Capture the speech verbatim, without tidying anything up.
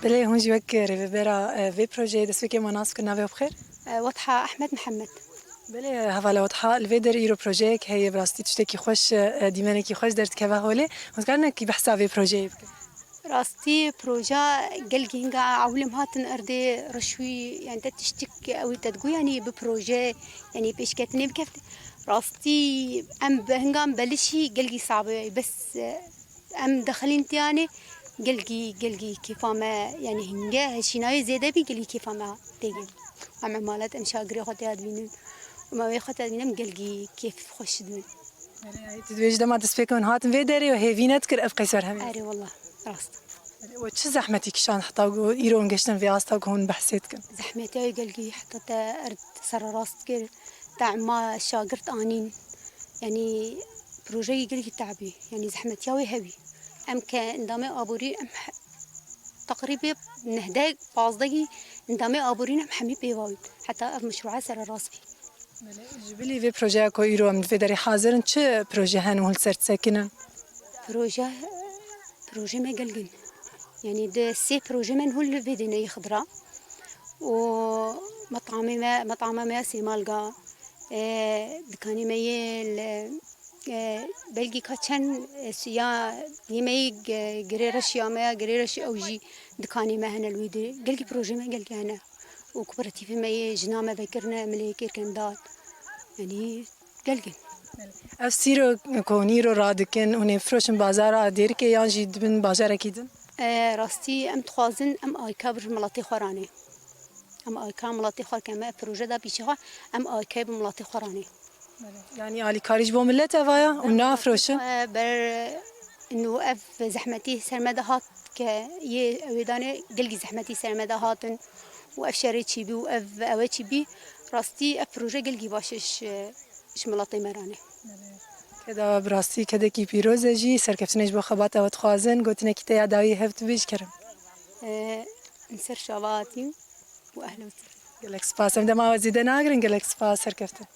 Belê, hûn jî wek rêvebera, e, vê projeyê destpêkê me nas bikin, navê xwe bi xêr? E, Wetha Ehmed Mihemed. Belê, hevala Wetha, li vê derê îro projeyek heye, bi rastî tiştekî xweş, e, dîmenekî xweş derdikeve holê. Hûn dikarin wekî behsa vê projeyê bikin? Rastî proja gelkî hinga ewil em hatin erdê reşwî, yani te tiştik ew te digot, yani bi proje, yani pêşketinê bikevt. Rastî em bi hinga em belişî gelkî sabe, bes, e, em dexilîn tiyanê, gelkî, gelkî kêfa me, yani hinge heşînayê zêde bî, gelkî kêfa me tê gelî. Em emalet, em şagirê xwe tê dibînin. Û me wê xwe tê dibînin, em gelkî kêf xweş dibin. Belê, tu dibêjî dema destpêkê hûn hatin vê derê û hêvî nedikir ev qeys berhemê? Erê wallah, rast. Belê, we çi zehmetî kişand heta ku îro hûn geştin vê asta ku hûn behsê dikin? Zehmetiya wê gelkî heta te erd sererast kir, te ema şagirt anîn. Yani projeyê gelkî tabî, yani zehmetiya wê hebî. Em ke endamê aborî em he-, teqrîbê nehdeh pazdehî endamê aborî em hemî pêva bûn. Heta ev meşrûa sererast bî. Belê, ji bilî vê projeya ku îro em di vê derê hazir in, çi proje hene hûn li ser disekinin? Proje, proje me gelgin. Yani di sê proje me hûn li vê dîneyê xidra. û metamê me, metama me ya Sêmalga, e, dikanê me yê li, e, belkî ka çend, e, ya yê me yê ge-, girê reşiya me ya, girê reşî ew jî dikanê me hene li wî di, gelkî projê me gelkî hene. Û kooperatîfê me yê jina me vekirine, milê kêrken dat. Yanî gelgin. Ev sîro ku hûn îro radikin, hûn ê firoşin bazara Dêrikê yan jî dibin bajarekî din? E, rastî em dixwazin em ayka bir miletê xwe ranê. Em ayka miletê xwe ke me proje da pîşê xwe, em aykayê bi miletê xwe ranê. Yanî alîkarî ji bo milet eva ya û nafroşin? E, ber û ev zehmetî ser me de hat ke yê ew ê danê gelkî zehmetî ser me de hatin û ev şerê çî bî û ev ewe çî bî. Rastî ev proje gelkî baş e ji, ji miletê me ranê. Keda bi rastî kedekî pîroz e jî, serkeftinê ji bo xebata we dixwazin, gotinekî te ya dawî hev tu bêjî kerem. E, min ser şava hatî û ehlen ser. Gelek spas. Em dema we zêde nagirin, gelek spas serkeftin.